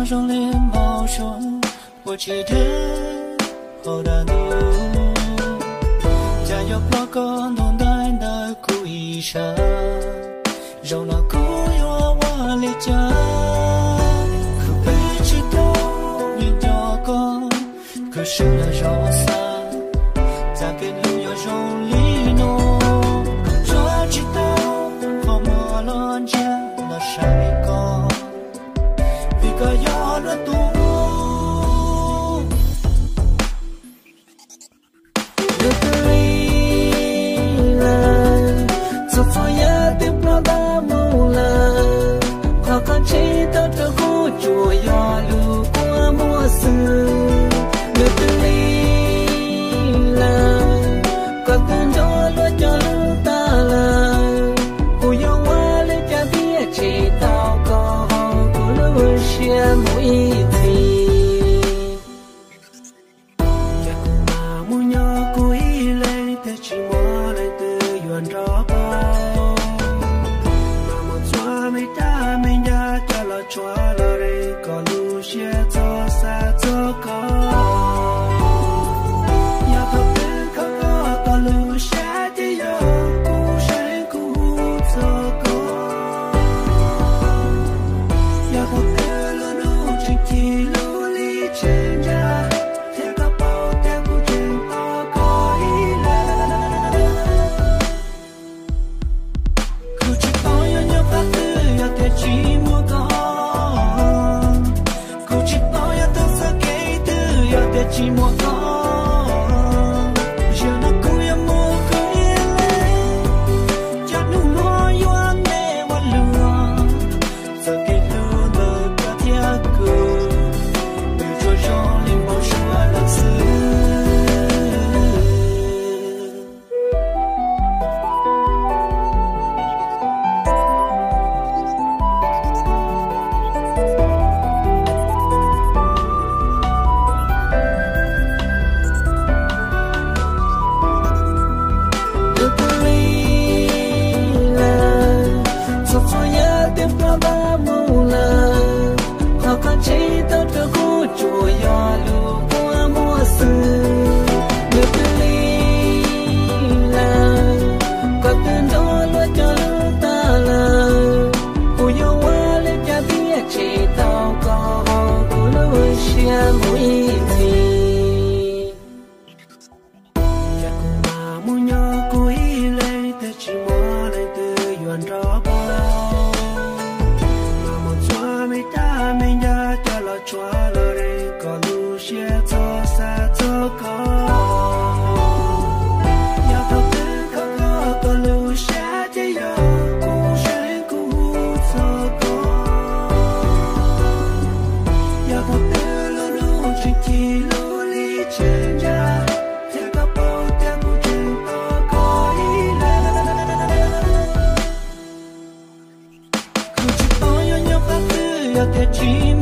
zoo li npau suav, puas tsis deb hauv dag ntug. Cas yuav ploj koj ntu ntaim ntawm kuv ib sab, zaum no kuv yuav ua li cas? Kuv peb tsis tau nco koj, kuv swb los zoo xav, txoj kev hlub yuav zoo li no. Kuv tso tsis tau qhov muag los ntsia los saib koj, vim koj yog luag tus. Lwm tus li lawm, txhua txhua yam twb ploj tag mus lawm, qhov koj ntsib tau rau kuv tsuas yog lus kua muag xwb. Lwm tus li lawm, koj twb nrog luag cov hlub tag lawm, kuv yuav ua li cas thiaj tshem tau koj hauv kuv lub siab mus ib txhis. Ces kuv mam mus nyob kuv ib leeg, thiaj tsis muaj leej twg yuav nrog pab. Mam mus txhua me dab me ncaj coj los tshua los rau koj lub siab txhob xav txog koj. Yog thaum twg kho koj, koj lub siab ces yog kuv saib kuv txog koj. Yog thaum twg lub hnub tseem chim lub li tseem ntsaj, thiab koj paub tias kuv tseem tos koj ib leeg. Kuv tsis paub yuav nyob qhov twg yog tias tsis muaj koj. Kuv tsis paub yuav taug txoj kev twg yog tias tsis muaj koj. Zaum no kuv yuav mus kuv ib leeg, cov hnub luag yuav me ua luag. Txoj kev hlub ntawm koj thiab kuv, nws tsuas zoo li npau suav lawm xwb. Lwm tus li lawm, txhua txhua yam twb ploj tag mus lawm, qhov koj ntsib tau rau kuv tsuas yog lus kua muag xwb. Lwm tus li lawm, koj twb nrog luag cov hlub tag lawm, kuv yuav ua li cas thiaj tshem tau koj hauv kuv lub siab mus ib txhis. Ces kuv mam mus nyob kuv ib leeg, thiaj tsis muaj leej twg yuav nrog pab. Mam mus txhua me dab me ncaj coj los tshua los rau koj lub siab txhob xav txog koj. Yog thaum twg kho koj, koj lub siab ces yog kuv saib kuv txog koj. Yog thaum twg lub hnub tseem chim lub li tseem ntsaj, thiab koj paub tias kuv tseem tos koj ib leeg. Kuv tsis paub yuav nyob qhov twg yog tias tsis